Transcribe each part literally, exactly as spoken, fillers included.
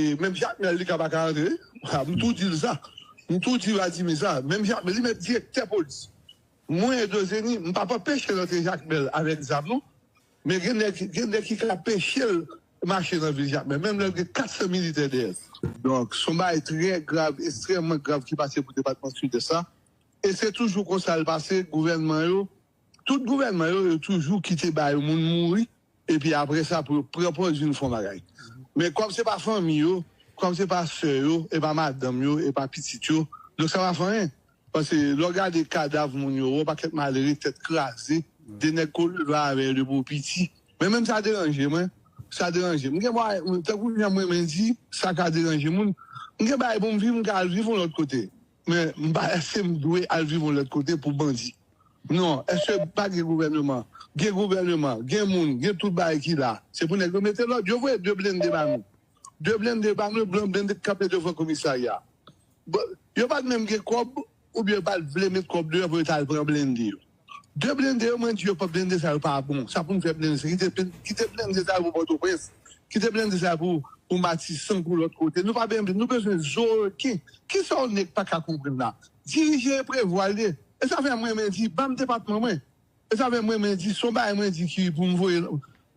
E menm Jakmèl, li ka pa ka antre. M tou di l sa. M tou di Vladimir sa. Menm Jakmèl, li menm direktè polis. Mwen, Dozeni, m p ap anpeche l antre Jakmèl avèk zam, non. Men gen nèg, gen nèg ki ka peche l mache nan vil Jakmèl, menm lè l gen kat san militè dèyè l. Donk, se yon bagay trè grav, ekstrèmman grav ki pase pou depatman Sidès la. E se toujou konsa l pase, gouvènman yo, tout gouvènman yo, yo toujou kite bay moun mouri, epi apre sa, pou yo pran pòz vin fè yon bagay. Men kòm se pa fanmi yo, kòm se pa sè yo, e pa madanm yo, e pa pitit yo, donk sa pa fè anyen. Paske lè w gade kadav moun yo, w wè yon pakèt malere, tèt kraze, de nèg kolera avè yo depi w piti. Men menm sa deranje mwen, sa deranje m. M gen bagay, tankou jan mwen menm di, sa ka deranje moun. M gen bagay pou m viv, m ka al viv yon lòt kote. Men m pa, èske m dwe al viv yon lòt kote pou bandi? Non, èske pa gen gouvèneman? Gen gouvèneman, gen moun, gen tout bagay ki la. Se pou nèg yo mete lòd, yo voye de blende ba nou. De blende ba nou, blan blende k kanpe devan komisarya. Bon, yo pa t menm gen kòb, oubyen yo pa t vle met kòb deyò pou yo t al pran blende yo. De blende yo, mwen di yo, blende sa yo pa bon. Sa pou n fè blende sa? Kite, kite blende sa yo pou Pòtoprens. Kite blende sa yo pou, pou Matisan, pou lòt kote. Nou pa bezwen, nou bezwen zo reken. Kisa yon nèg pa ka konprann la? Dirije e prevwa l ye. E sa fè mwen, mwen di, ban m depatman mwen. E sa fè mwen, mwen di, se yon bagay mwen di ki pou m voye,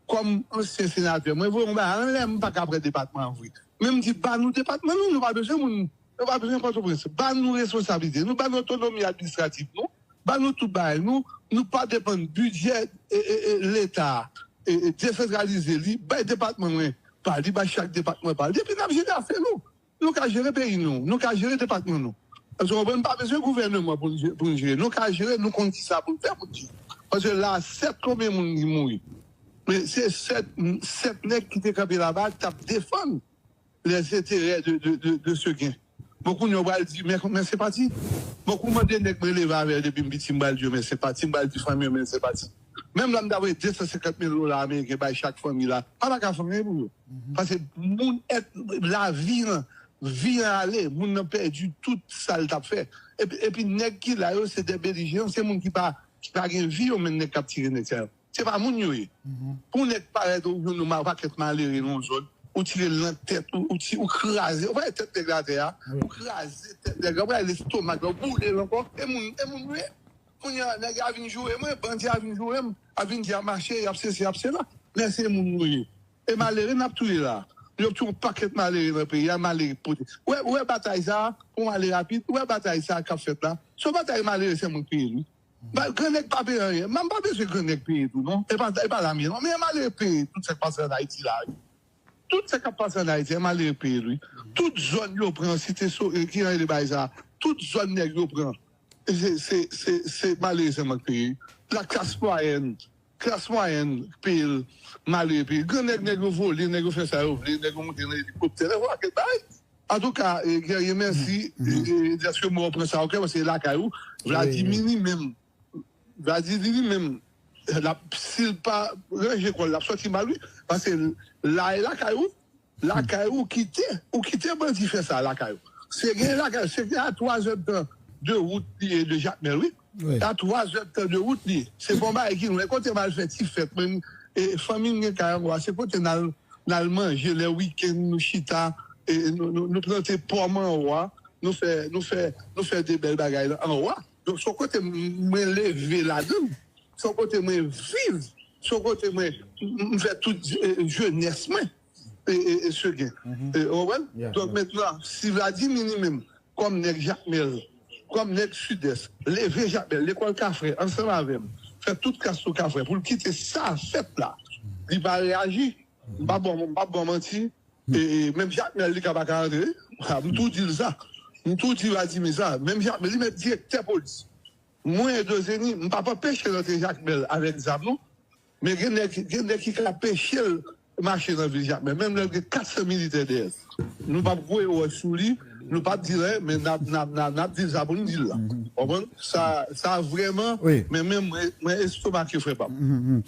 kòm ansyen senatè, mwen voye yon bagay anlè, m pa ka pran depatman an vre. Men m di, ban nou depatman nou, nou pa bezwen moun, nou pa bezwen Pòtoprens. Ban nou responsablite nou, ban nou otonomi administrativ nou, ban nou tout bagay nou, nou pa depann bidjè e, e, e, Leta, e, e, desantralize li, bay depatman mwen pa li, bay chak depatman pa li, epi n ap jere afè nou. Nou ka jere peyi nou, nou ka jere depatman nou. Èske w konprann? Pa bezwen gouvèneman pou n je-, pou n jere. Nou ka jere, nou konn kisa pou n fè pou n jere. Paske la, sèt konbyen moun ki mouri? Men se sèt, sèt nèg ki te kanpe laba k t ap defann les intérêts de, de, de, de Seguin. Bon, kounye a, w pral di, men, men senpati. Bon, kou mande nèg mwen leve avè l depi m piti, m pral di yo men senpati, m pral di fanmi yo men senpati. Menm lè m ta voye de san senkant mil dola ameriken bay chak fanmi la, pa ta ka fè anyen pou yo. Paske moun, èt, lavi an, vi an ale, moun nan pèdi tout sa l t ap fè. Epi, epi nèg ki la yo, se de belijeran, se moun ki pa, ki pa gen vi yo, men nèg k ap tire nèg sa yo. Se pa moun yo ye. Pou nèg parèt ou jwenn yon ma-, pakèt malere nan yon zòn, ou tire l nan tèt, ou, ou ti-, ou kraze, ou pa wè tèt nèg la atè a, ou kraze tèt nèg la, ou pa wè lestomak la, ou boule l ankò, e moun, e moun yo ye. Kounye a, nèg yo a vin joure mwen, bandi a vin joure m, a vin di y ap mache, y ap sesi, y ap sela. Men se moun nou ye. E malere n ap touye la. Yo ap touye yon pakèt malere nan peyi a, malere pote. Ou wè, ou wè batay sa a, pou m ale rapid, ou wè batay sa a k ap fèt la. Se yon batay malere sèlman k peye l, wi. Ba, grannèg pa peye anyen. M pa bezwen grannèg peye tou, non. E pa, e pa lame, non. Men malere peye tout sa k pase ann Ayiti la, wi. Tout sa k ap pase ann Ayiti, e malere k peye l, wi. Tout zòn yo pran, Site So-, e, ki rele bagay sa, tout zòn nèg yo pran, se, se, se, se malere sèlman k peye. Laklas mwayèn, klas mwayèn k peye l, malere peye. Grannèg, nèg yo vole, nèg yo fè sa yo vle, nèg yo monte nan elikoptè, nèg yo fè yon pakèt bagay. Antouka, e, Guerrier, mèsi, e, e, dèske mwen pran sa o kè, paske se lakay ou. Vladimir li menm, Vladimir li menm, l ap, si l pa ranje kò l, l ap sòti mal, wi. Paske la e lakay ou, lakay ou kite, ou kite bandi fè sa lakay ou. Se gen lakay, se gen a twa zè tan de wout li ye de Jakmèl, wi. A twa zè tan de wout li ye. Se pa yon bagay ki lwen. Kote m al fè ti fèt, mwen, e, fanmi m gen kay anwo a, se kote n al, n al manje lè wikenn, nou chita, e, nou, nou, nou plante pòm anwo a, nou fè, nou fè, nou fè de bèl bagay anwo a. Donk, se yon kote m-, mwen leve ladan l. Se yon kote mwen viv. Se yon kote mwen, m-, m fè tout, e, jenès mwen. E, e, e, Seguin. E, ou konprann? Donk, mentnan, si Vladimir li menm, kòm nèg Jakmèl, kòm nèg Sidès, leve Jakmèl, lekòl Kafrè, ansanm avè m, fè tout klas sou Kafrè, pou l kite sa fèt la, li pa reyaji. M pa bon, m pa bon manti. E, e, menm Jakmèl, li ka pa ka antre. M tou di l sa. M tou di Vladimir sa. Menm Jakmèl, li menm direktè polis. Mwen, Dozeni, m p ap anpeche l antre Jakmèl avèk zam, non. Men gen nèg, gen nèg ki ka peche l mache nan vil Jakmèl. Menm lè l gen kat san militè dèyè l. Nou p ap voye wòch sou li, nou p ap di l anyen, men n ap, n ap, n ap, n ap di l sa pou n di l la. Konprann? Sa, sa vrèman, men, men mwen, mwen estomake, frè pa m.